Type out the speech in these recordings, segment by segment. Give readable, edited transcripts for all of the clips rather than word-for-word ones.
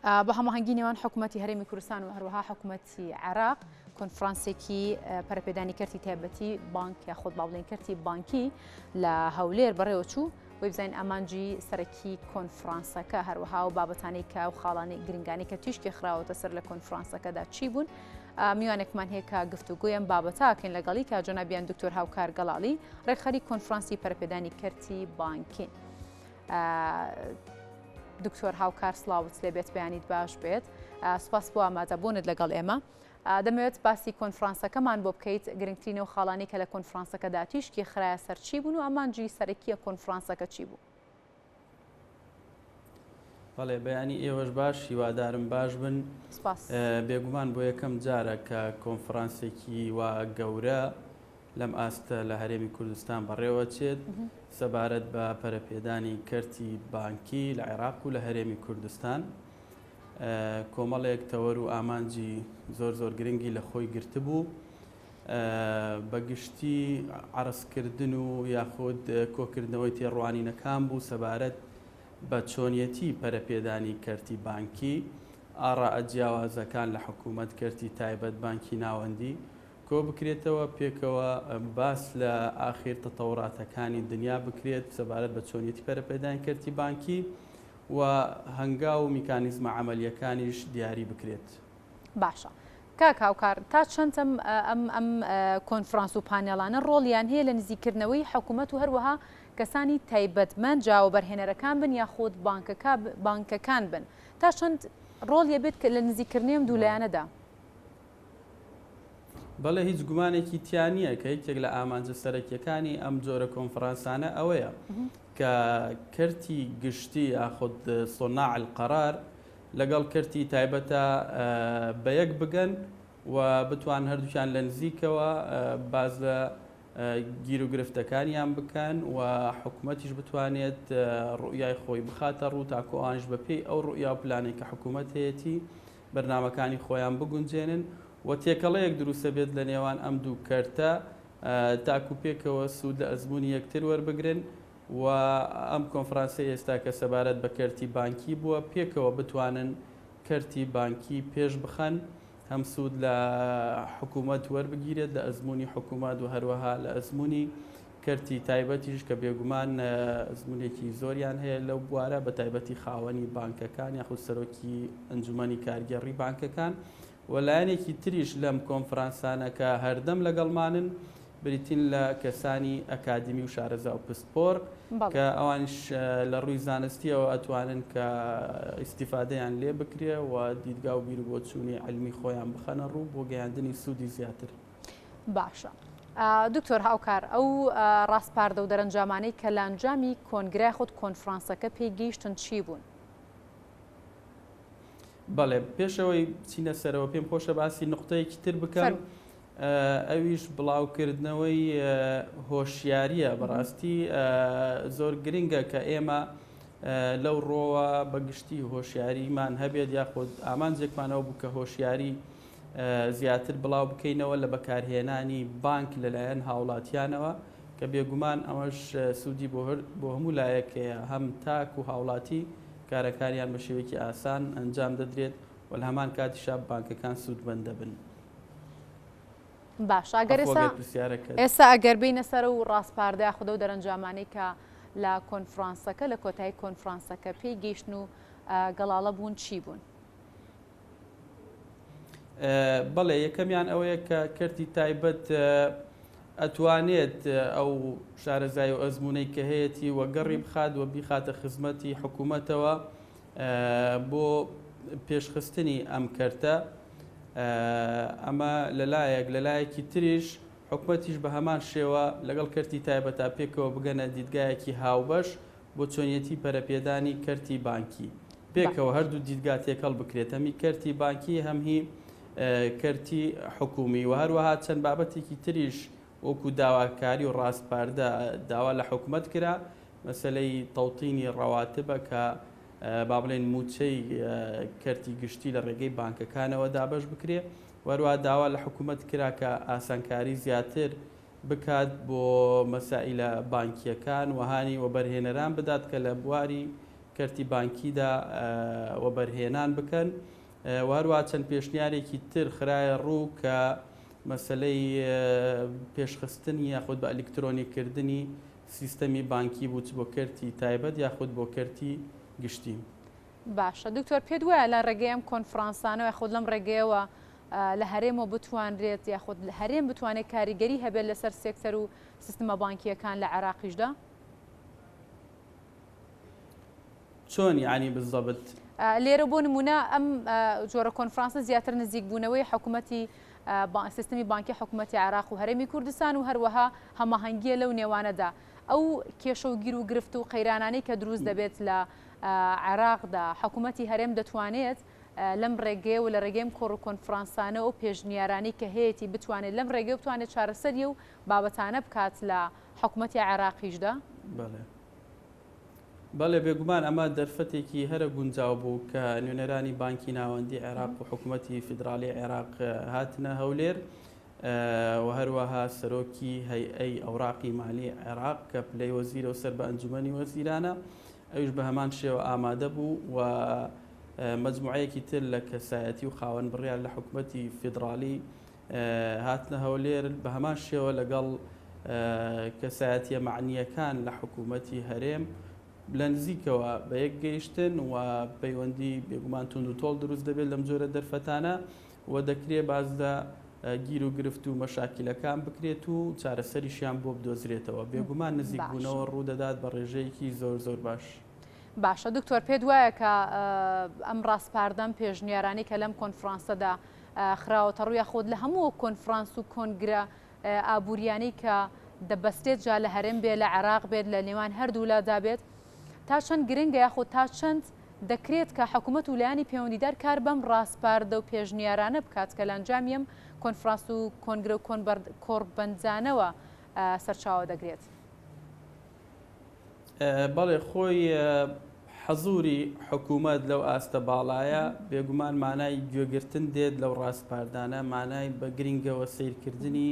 بە هەماهەنگی نێوان حکوومەتی هەرێمی کوردستان و هەروەها حکوومەتی عێراق کۆنفرانسێکی پەرەپێدانی کەرتی تایبەتی بانک یاخود با بڵێین کەرتی بانکی لە هەولێر بەڕێوەچوو. بۆی بزانین ئامانجی سەرەکی کۆنفرانسەکە هەروەها و بابەتانەی کە و خاڵانی گرنگانی کە تیشکی خراوەتە سەر لە کۆنفرانسەکەدا چی بوون. میوانێکمان هەیە کە گفتوگۆی ئەم بابەتاکەین لەگەڵی کە جەنابیان دکتۆر هاوکار گەڵاڵی ڕێکخەری کۆنفرانسی پەرەپێدانی کەرتی بانکین. دکتۆر هاوکار سڵاوت لێ بێت بەیانیت باش بێت سوپاس بۆ ئامادەبوونت لەگەڵ ئێمە. دەمەوێت باسی کۆنفرانسەکەمان بۆ بکەیت گرنگترین ئەو خاڵانەی کە لە کۆنفرانسەکەدا تیشکی خرایە سەر چی بوون و ئامانجی سەرەکیە کۆنفرانسەکە چی بوو؟ بەڵێ بەیانی ئێوەش باش هیوادارم باش بن سپاس. بێگومان بۆ یەکەم جارە کە کۆنفرانسێکی وا گەورە لەم ئاستە لە هەرێمی کوردستان بەڕێوەچێت سەبارەت بە پەرەپێدانی کەرتی بانکی لە عێراق و لە هەرێمی کوردستان کۆمەڵێک تەوەر و ئامانجی زۆر زۆر گرنگی لە خۆی گرتبوو بە گشتی عەرزکردن و یاخود کۆکردنەوەی تێڕوانینەکان بوو سەبارەت بە چۆنیەتی پەرەپێدانی کەرتی بانکی، ئاڕائە جیاوازەکان لە حکوومەت، کەرتی تایبەت، بانکی ناوەندی کۆبکرێتەوە، پێکەوە باس لە ئاخیر تەتەوڕاتەکانی دنیا بکرێت سەبارەت بە چۆنیەتی پەرەپێدانی کەرتی بانکی و هەنگاو و میکانیزمە عەمەلییەکانیش دیاری بکرێت. باشە کاک هاوکار تا چەند ئەم ئەم ئەم کۆنفرانس و پانێڵانە ڕۆڵیان هەیە لە نزیککردنەوەی حکوومەت و هەروەها کەسانی تایبەتمەند جا وەبەرهێنەرەکان بن یاخود بانکەکە بانکەکان بن تا چەند ڕۆڵی ئەبێت لە نزیککردنەوەی ئەم دوو لایەنەدا؟ بەڵێ هیچ گومانێکی تیا نییە کە یەکێک لە ئامانجە سەرەکیەکانی ئەم جۆرە کۆنفرانسانە ئەوەیە کە کەرتی گشتی یاخود صناع القرار لەگەڵ کەرتی تایبەتە بەیەک بگەن و بتوان هەردووکیان لە نزیکەوە باز لە گیروگرفتەکانیان بکەن و حکوومەتیش بتوانێت ڕوئیای خۆی بخاتە ڕوو تاکو ئەوانیش بەپێی ئەو ڕوئیا و پلانەی کە حکوومەت هەیەتی بەرنامەکانی خۆیان بگونجێنن و تێکەڵەیەک دروستەبێت لە نێوان ئەم دوو کەرتە تاکو پێکەوە سوود لە ئەزموونی یەکتر وەربگرن و ئەم کۆنفرانسەی ئێستا کە سەبارەت بە کەرتی بانکی بووە پێکەوە بتوانن کەرتی بانکی پێش بخەن هەم سوود لە حکوومەت وەربگیرێت لە ئەزموونی حکوومەت و هەروەها لە ئەزموونی کەرتی تایبەتیش کە بێگومان ئەزموونێکی زۆریان هەیە لەو بوارە بە تایبەتی خاوەنی بانکەکان یاخود سەرۆکی ئەنجومەنی کارگێڕی بانکەکان و لایەنێکی تریش لەم کۆنفرانسانە کە هەردەم لەگەڵمانن بریتین لە کەسانی ئەکادیمی و شارەزا و پسپۆر کە ئەوانیش لە ڕووی زانستیەوە ئەتوانن کە ئیستیفادەیان لێ بکرێ و دیدگا و بیروبۆچوونی عیلمی خۆیان بخەنە ڕوو بۆ گەیاندنی سوودی زیاتر. باشە دکتۆر هاوکار ئەو ڕاسپاردە و دەرەنجامانەی کە لە ئەنجامی کۆنگرە یاخود کۆنفرانسەکە پێی گەیشتن چی بوون؟ بەڵێ پێشەوەی بچینە سەرەوە پێم خۆشە باسی نقطەیەکی تر بکەم ئەویش بڵاوکردنەوەی هۆشیاریە بەڕاستی زۆر گرنگە کە ئێمە لەو ڕۆوە بەگشتی هۆشیاریمان هەبێت یاخود ئامانجێکمانەوە بوو کە هۆشیاری زیاتر بڵاو بکەینەوە لە بەکارهێنانی بانک لەلایەن هاوڵاتیانەوە کە بێگومان ئەوەش سوودی بۆ هەموو لایەک هەیە هەم تاک و هاوڵاتی کارەکانیان بە شێوەیەکی ئاسان ئەنجام دەدرێت و لە هەمان کاتیشا بانکەکان سوودمەند دەبن. باشە ئەگەر عەفوو ئێستا ئەگەر پرسیارەکەت. ئێستا ئەگەر بێینە سەر ئەو ڕاسپاردە یاخود ئەو دەرەنجامانەی کە لە کۆنفرانسەکە لە کۆتایی کۆنفرانسەکە پێی گەیشتن و گەڵاڵە بوون چی بوون؟ بەڵێ یەکەمیان ئەوەیە کە کەرتی تایبەت ئەتوانێت ئەو شارەزای و ئەزمونەی کە هەیەی و گەڕی بخات و بیخاتە خزمەتی حکوومەتەوە بۆ پێشخستنی ئەم کەرتە ئەمە لەلایەک لەلایەکی تریش حکومەتیش بە هەمان شێوە لەگەڵ کەرتی تایبەتا پێکەوە بگەنە دیدگایەکی هاوبەش بۆ چۆنیەتی پەرەپێدانی کەرتی بانکی پێکەوە هەردوو دیدگا تێکەڵ بکرێت هەمی کەرتی بانکی هەم هی کەرتی حکومی و هەروەها چەند بابەتێکی تریش وەکو داواکاری و ڕاسپاردە داوا لە حکومەت کرا مەسەلەی تەوتینی ڕەواتبە کە با بڵێن موچەی کەرتی گشتی لە ڕێگەی بانکەکانەوە دابەش بکرێ وەروە داوا لە حکوومەت کرا کە ئاسانکاری زیاتر بکات بۆ مەسائیلە بانکییەکان و هانی وەبەرهێنەران بدات کە لە بواری کەرتی بانکیدا وەبەرهێنان بکەن و هەروەها چەند پێشنیارێکی تر خرایە ڕوو کە مەسەلەی پێشخستنی یاخود بە ئەلیکترۆنیکردنی سیستەمی بانکی بوو چ بۆ کەرتی تایبەت یاخود بۆ کەرتی گشتی. باشە دکتۆر پێت وایە لە ڕێگەی ئەم کۆنفرانسانەوە یاخود لەم ڕێگەیەوە لە هەرێمەوە بتوانرێت یاخود هەرێم بتوانێت کاریگەری هەبێت لەسەر سێکتەر و سیستمە بانکییەکان لە عێراقیشدا؟ چۆن یانی بالضبط؟ لێرە بۆ نمونە ئەم جۆرە کۆنفرانسە زیاتر نزیک بوونەوەی حکوومەتی سیستمی بانکی حکوومەتی عێراق و هەرێمی کوردستان و هەروەها هەماهەنگیە لەو نێوانەدا ئەو کێشە و گیر و گرفت و قەیرانانەی کە دروست دەبێت لە عێراقدا حکوومەتی هەرێم دەتوانێت لەم ڕێگەیە و لە ڕێگەی ئەم کۆڕ و کۆنفرانسانە و پێشنیارانەی کە هەیەی بتوانێت لەم ڕێگەی بتوانێت چارەسەری و بابەتانە بکات لە حکوومەتی عێراقیشدا؟ بەڵێ. بەڵێ بێگومان ئەمە دەرفەتێکی هەرە گونجاو بوو کە نوێنەرانی بانکی ناوەندی عێراق و حکوومەتی فیدراڵی عێراق هاتنە هەولێر و هەروەها سەرۆکی هەیئەی ئەوراقی مالی عێراق کە پلەی وەزیرە و سەر بە ئەنجومەنی وەزیرانە ئەویش بە هەمان شێوە ئامادە بوو و مەجموعەیەکی تر لە کەسایەتی و خاوەن بڕیار لە حکوومەتی فیدراڵی هاتنە هەولێر بە هەمان شێوە لەگەڵ کەسایەتیە مەعنییەکان لە حکوومەتی هەرێم لە نزیکەوە بە یەک گەیشتن و پەیوەندی بێگومان توند و تۆڵ دروست دەبێت لەم جۆرە دەرفەتانە و دەکرێت باس لە گیر و گرفت و مەشاکیلەکان بکرێت و چارەسەریشیان بۆ بدۆزرێتەوە. بێگومان نزیکبوونەوە ڕوودەدات بە ڕێژەیەکی زۆر زۆر باش. باشە دکتۆر پێت وایە کە ئەم ڕاسپاردە ئەم پێشنیارانەی کە لەم کۆنفرانسەدا خراوەتەڕوو یاخود لە هەموو ئەو کۆنفرانس و کۆنگرە ئابووریانەی کە دەبەسترێت جا لە هەرێم بێت لە عێراق بێت لە نێوان هەردوولادا بێت تا چەند گرنگە یاخود تا چەند دەکرێت کە حکوومەت و لایەنی پەیوەندیدار کار بەم ڕاسپاردە و پێشنیارانە بکات کە لە ئەنجامی ئەم کۆنفرانس و کۆنگرە و کۆڕبەندانەوە سەرچاوە دەگرێت؟ بەڵێ خۆی حەزوری حکوومەت لەو ئاستە باڵایە بێگومان مانای گوێگرتن دێت لەو ڕاسپاردانە مانای بە گرنگەوە سیرکردنی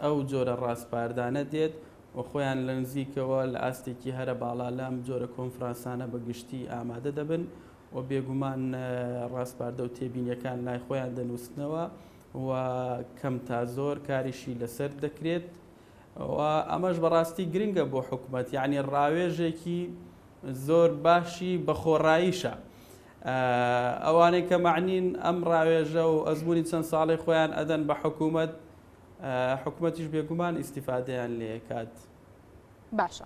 ئەو جۆرە ڕاسپاردانە دێت و خۆیان لە نزیکەوە لە ئاستێکی هەرە باڵا لەم جۆرە کۆنفرانسانە بە گشتی ئامادە دەبن و بێگومان ڕاسپاردە و تێبینیەکان لای خۆیان دەنووسنەوە و کەم تا زۆر کاریشی لەسەر دەکرێت. و ئەمەش بەڕاستی گرنگە بۆ حکومەت یعنی ڕاوێژێکی زۆر باشی بەخۆڕاییشە ئەوانەی کە معنین ئەم ڕاوێژە و ئەزمموی چەند ساڵی خۆیان ئەدەن بە حکوومەت حکوومەتیش بێگومان ئیسیفادەیان لێکات. باشە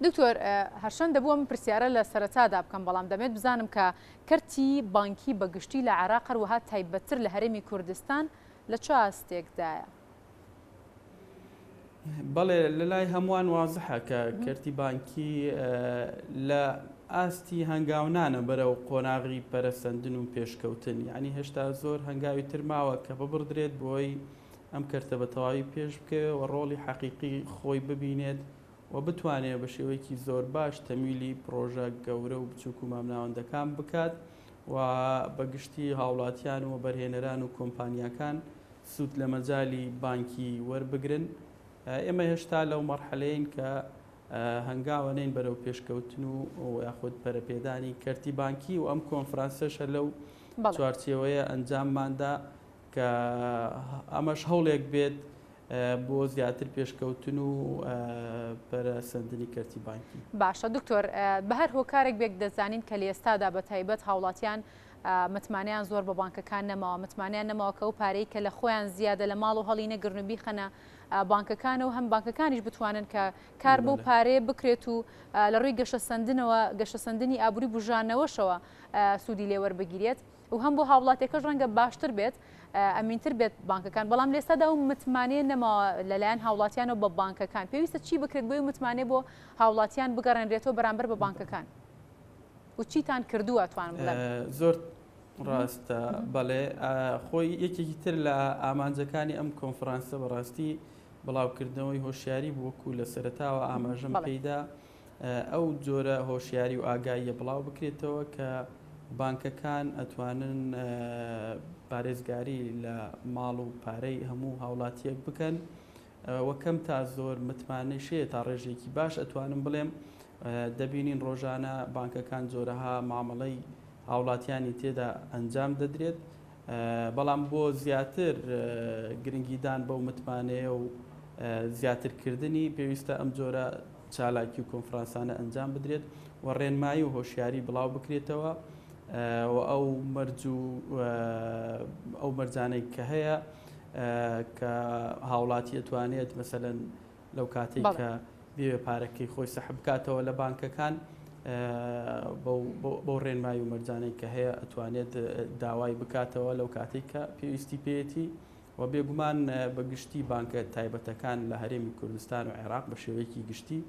دکتۆر هەرچەند دەبوو ئەم پرسیارە لە سەرەتادا بکەم بەڵام دەمێت بزانم کە کەرتی بانکی بەگشتی لە عێراق هەروەها تایبەتتر لە هەرێمی کوردستان لە چ ئاستێکدایە؟ بەڵێ لەلای هەمووان وازحە کە کەرتی بانکی لە ئاستی هەنگاونانە بەرەو قۆناغی پەرەسەندن و پێشکەوتن یعنی هێشتا زۆر هەنگاوی تر ماوە کە ببڕدرێت بۆی ئەم کەرتە بە تەواوی پێش بکەوێ و ڕۆڵی حەقیقی خۆی ببینێت و بتوانێت بە شێوەیەکی زۆر باش تەمیلی پرۆژە گەورە و بچووک و مامناوەندەکان بکات و بە گشتی هاوڵاتیان و بەرهێنەران و کۆمپانیاکان سوود لە مەجالی بانکی وەربگرن، ئێمە هێشتا لەو مەرحەلەیەین کە هەنگاوە نین بەرەو پێشکەوتن و یاخود پەرەپێدانی کەرتی بانکی و ئەم کۆنفرانسەشە لەو چوارچێوەیە ئەنجامماندا کە ئەمەش هەوڵێک بێت بۆ زیاتر پێشکەوتن و پەرەسەندنی کەرتی بانکی. باشە دکتۆر بە هەر هۆکارێک بێک دەزانین کە لە ئێستادا بە تایبەت هاوڵاتیان متمانەیان زۆر بە بانکەکان نەماوە، متمانەیان نەماوە کە ئەو پارەی کە لە خۆیان زیادە لە ماڵ و هەڵی نەگرن و بیخەنە بانکەکانەوە هەم بانکەکانیش بتوانن کە کار بەو پارەیە بکرێت و لە ڕووی گەشەسەندنەوە گەشەسەندنی ئابووری بژانەوەشەوە سوودی لێوەربگیرێت و هەم بۆ هاوڵاتیەکەش ڕەنگە باشتر بێت ئەمینتر بێت بانکەکان بەڵام لێستادا و متمانەیە نەماوە لەلایەن هاوڵاتیانەوە بە بانکەکان پێویستە چی بکرێت بۆی متمانەیە بۆ هاوڵاتیان بگەڕێنرێتەوە بەرامبەر بە بانکەکان؟ و چیتان کردووە توانم بڵێم؟ زۆر ڕاستە بەڵێ خۆی یەکێکی تر لە ئامانجەکانی ئەم کۆنفرانسە بەڕاستی بڵاوکردنەوەی هۆشیاری بوو وەکو لە سەرەتاوە ئاماژەم پێیدا ئەو جۆرە هۆشیاری و ئاگاییە بڵاو بکرێتەوە کە بانکەکان ئەتوانن پارێزگاری لە ماڵ و پارەی هەموو هاوڵاتیەک بکەن و کەم تا زۆر متمانەیش هەیە تا ڕێژەیەکی باش ئەتوانم بڵێم. دەبینین ڕۆژانە بانکەکان جۆرەها مامەڵەی هاوڵاتیانی تێدا ئەنجام دەدرێت، بەڵام بۆ زیاتر گرنگیدان بەو متمانەیە و زیاترکردنی پێویستە ئەم جۆرە چالاکی و کۆنفرانسانە ئەنجام بدرێت و ڕێنمایی و هۆشیاری بڵاو بکرێتەوە و ئەو مەرج و ئەو مەرجانەی کە هەیە کە هاوڵاتی ئەتوانێت مەسەلەن لەو کاتەی کە بێ پارەکەی خۆی سەحب بکاتەوە لە بانکەکان بەو ڕێنمایی و مەرجانەی کە هەیە ئەتوانێت داوای بکاتەوە لەو کاتێک کە پێویستی پێیەتی و بێگومان بە گشتی بانکە تایبەتەکان لە هەرێمی کوردستان و عێراق بە شێوەیەکی گشتی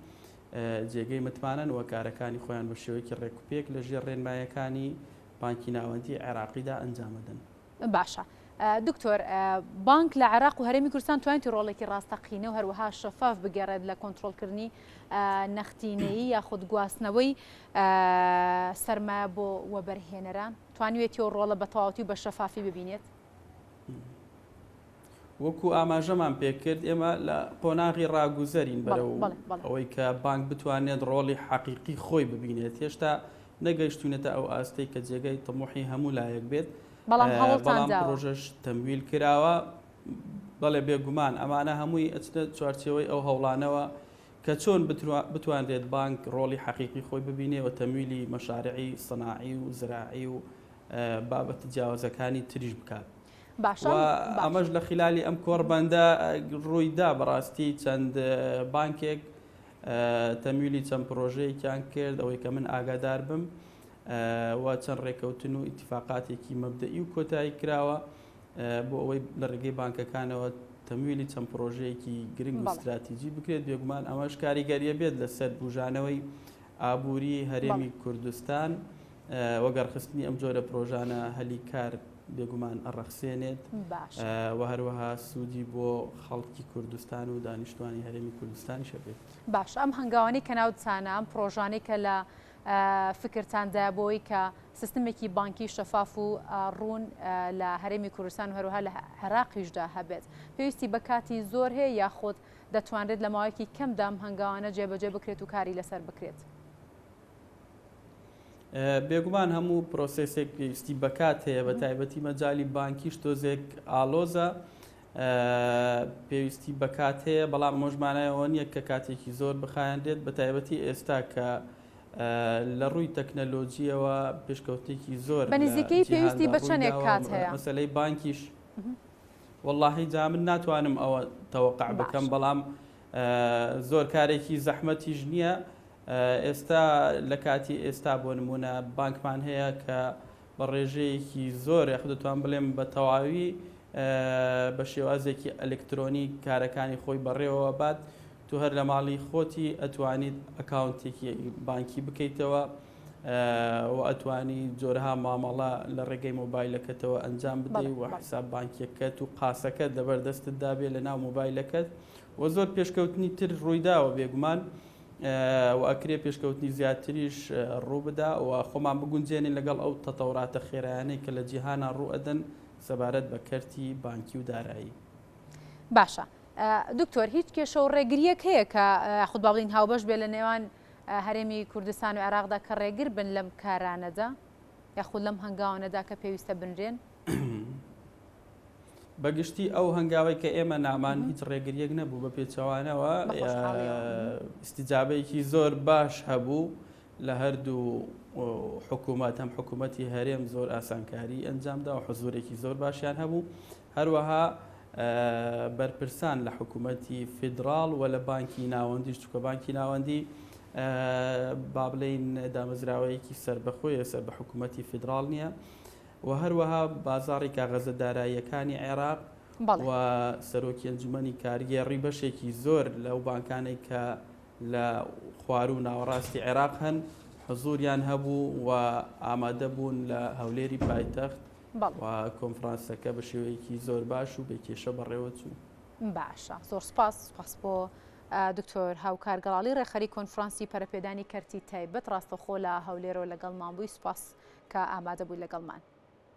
جێگەی متمانەن و کارەکانی خۆیان بە شێوەیەکی ڕێکوپێک لە ژێر ڕێنمایەکانی بانکی ناوەندی عێراقیدا ئەنجامەدەن. باشە دکتۆر بانک لە عێراق و هەرێمی کوردستان توانیتی ڕۆڵێکی ڕاستەقینە و هەروەها شەفاف بگێڕێت لە کۆنترۆڵکردنی نەختینەیی یاخود گواستنەوەی سەرمایە بۆ وەبەرهێنەران توانیوێتی و ڕۆڵە بە تەواوەتی و بە شەفافی ببینێت؟ وەکو ئاماژەمان پێکرد ئێمە لە قۆناغی ڕاگوزەرین بەرەو ئەوەی کە بانک بتوانێت ڕۆڵی حەقیقی خۆی ببینێت هێشتا نەگەیشتوینەتە ئەو ئاستەی کە جێگای تموحی هەموو لایەک بێت بەڵام هەوڵتان بەڵام پرۆژەش تەمویل کراوە بەڵێ بێگومان ئەمانە هەمووی ئەچنە چوارچێوەی ئەو هەوڵانەوە کە چۆن بتوانرێت بانک ڕۆڵی حەقیقی خۆی ببینێ و تەمویلی مەشارعی سەناعی و زراعی و بابەتە جیاوازەکانی تریش بکات. باشە و ئەمەش لە خلالی ئەم کۆڕبەندە ڕوویدا بەڕاستی چەند بانکێک تەمویلی چەند پرۆژەیەکیان کرد ئەوەی کە من ئاگادار بم و چەند ڕێکەوتن و ئیتفاقاتێکی مەبدەئی و کۆتایی کراوە بۆ ئەوەی لە ڕێگەی بانکەکانەوە تەمویلی چەند پرۆژەیەکی گرنگ و ستراتیجی بکرێت بێگومان ئەمەش کاریگەریە بێت لەسەر بژانەوەی ئابووری هەرێمی کوردستان وەگەڕخستنی ئەم جۆرە پرۆژانە هەلی کار بێگومان ئەڕەخسێنێت و هەروەها سوودی بۆ خەڵکی کوردستان و دانیشتوانی هەرێمی کوردستانیش هەبێت. باشە ئەم هەنگاوانەی کە ناوتانە، ئەم پڕۆژانەی کە لە فکرتاندایە بۆ ئەوەی کە سیستمێکی بانکی شەفاف و ڕوون لە هەرێمی کوردستان و هەروەها لە عێراقیشدا هەبێت، پێویستی بە کاتی زۆر هەیە یاخود دەتوانرێت لە ماوەیەکی کەمدا ئەم هەنگاوانە جێبەجێ بکرێت و کاری لەسەر بکرێت؟ بێگومان هەموو پرۆسێسێک پێویستی بەکات هەیە بە تایبەتی مەجای بانکیش تۆزێک ئالۆزە پێویستی بەکات هەیە بەڵام ئەمەش مانایەوە نییە کە کاتێکی زۆر بخایەنرێت بە تایبەتی ئێستا کە لە ڕووی تەکنەلۆجیەوە پێشکەوتێکی زۆر بە نزیکەی پێویستی بە چەندێک کات هەیە مەسلەی بانکیش وەڵاهی جا من ناتوانم ئەوە تەوەقع بکەم بەڵام زۆر کارێکی زەحمەتیش نییە ئێستا لە کاتی ئێستا بۆ نمونە بانکمان هەیە کە بە ڕێژەیەکی زۆر یاخود دەتوان بڵێم بە تەواوی بە شێوازێکی ئەلکترۆنی کارەکانی خۆی بەڕێوە بات تو هەر لە ماڵی خۆتی ئەتوانیت ئەکاونتێکی بانکی بکەیتەوە و ئەتوانی جۆرەها مامەڵە لە ڕێگەی مۆبایلەکەتەوە ئەنجام بدەی و حساب بانکیەکەت و قاسەکەت لەبەر دەستت دابێ لە ناو مۆبایلەکەت و زۆر پێشکەوتنی تر ڕوویداوە بێگومان و ئەکرێ پێشکەوتنی زیاتریش ڕووبدا و خۆمان بگونجێنین لەگەڵ ئەو تەتەوراتە خێرایانەی کە لە جیهانا ڕووئەدەن سەبارەت بە کەرتی بانکی و دارایی. باشە دکتۆر هیچ کێشە و ڕێگریەک هەیە کە یاخود با بڵێین هاوبەش بێ لە نێوان هەرێمی کوردستان و عێراقدا کە ڕێگر بن لەم کارانەدا یاخود لەم هەنگاوانەدا کە پێویستە بنرێن؟ بە گشتی ئەو هەنگاوەی کە ئێمە نامان هیچ ڕێگریەک نەبوو بە پێچەوانەوە ئیستیجابەیەکی زۆر باش هەبوو لە هەردوو حکوومەت هەم حکوومەتی هەرێم زۆر ئاسانکاری ئەنجامدا و حزورێکی زۆر باشیان هەبوو هەروەها بەرپرسان لە حکوومەتی فیدراڵ و لە بانکی ناوەندیش چکە بانکی ناوەندی با بڵین دامەزراوەیەکی سربەخۆیە سەر بە حکوومەتی فیدراڵ نییە و هەروەها بازاڕی کاغەزە داراییەکانی عێراق و سەرۆکی ئەنجومەنی کارگێڕی بەشێکی زۆر لەو بانکانەی کە لە خواروو ناوەڕاستی عێراق هەن حزوریان هەبوو و ئامادە بوون لە هەولێری پایتەخت و کۆنفرانسەکە بە شێوەیەکی زۆر باش و بێ کێشە بەڕێوە چوو. باشە زۆر سوپاس، سوپاس بۆ دکتۆر هاوکار گەڵاڵی ڕێکخەری کۆنفرانسی پەرەپێدانی کەرتی تایبەت ڕاستەوخۆ لە هەولێرەوە لەگەڵمان بووی سوپاس کە ئامادە بووی لەگەڵمان.